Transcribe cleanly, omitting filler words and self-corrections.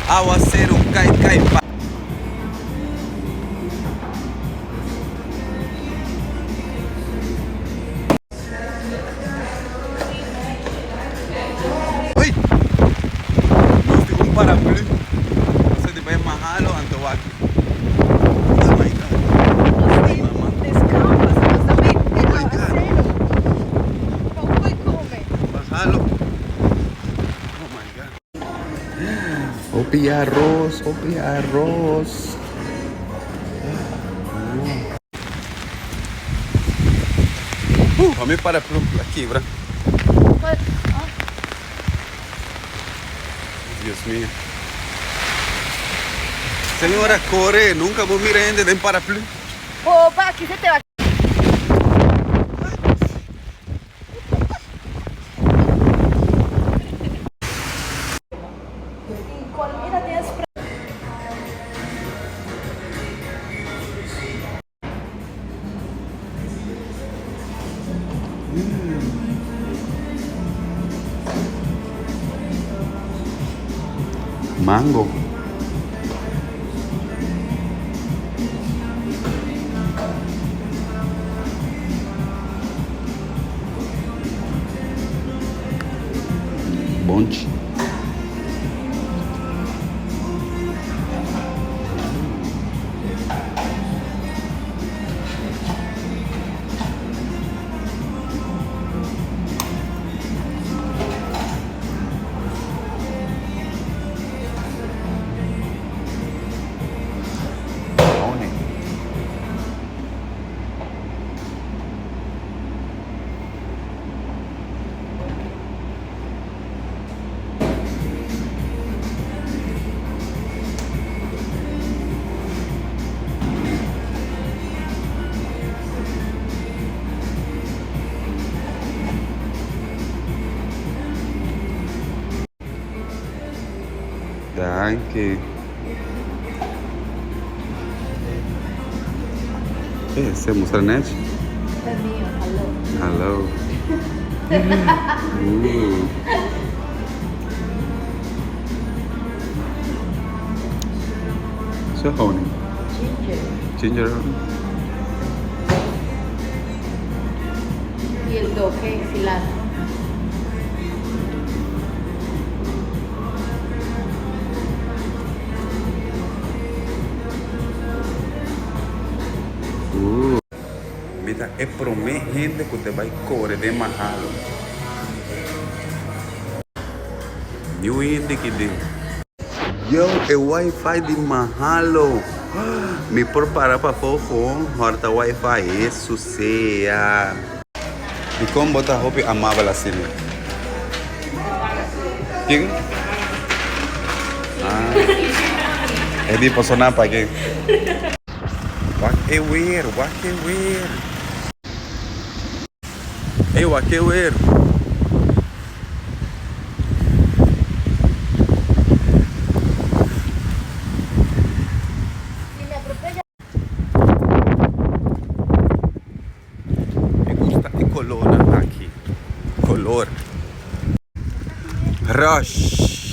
Awaseru kai kai pa. Oi! Nos tin un paraplu. Nos a di bai Mahalo anto wak. Oh my God. Nos tin descampa, si nos ta bin den Oh my God. awaseru. Pa un bai come. Mahalo. Oh my God. Hopi arroz, hopi arroz. Uh, mi paraplu a kibra. Dios mío. Señora, corre, nunca bo mira hende den paraplu. Opa, aquí se te va. Mango. Bonchi. Honey. Danki. Eh, se mustra net. Hallo. So honey. Ginger. Ginger. Y el toque de cilantro. Mi ta e prome hende ku ta bai kore den Mahalo. Niun hende ki den. Yo, e wifi di Mahalo. Mi por para pafó gewoon hòrta wifi. Hesus sea. Dikon bo ta hopi amabel asina? Kin? Ah. E di personal pa ken? Wak e weer, wak e weer. Ey, wak e weer. Mi gusta e colornan aki. Color. Rush.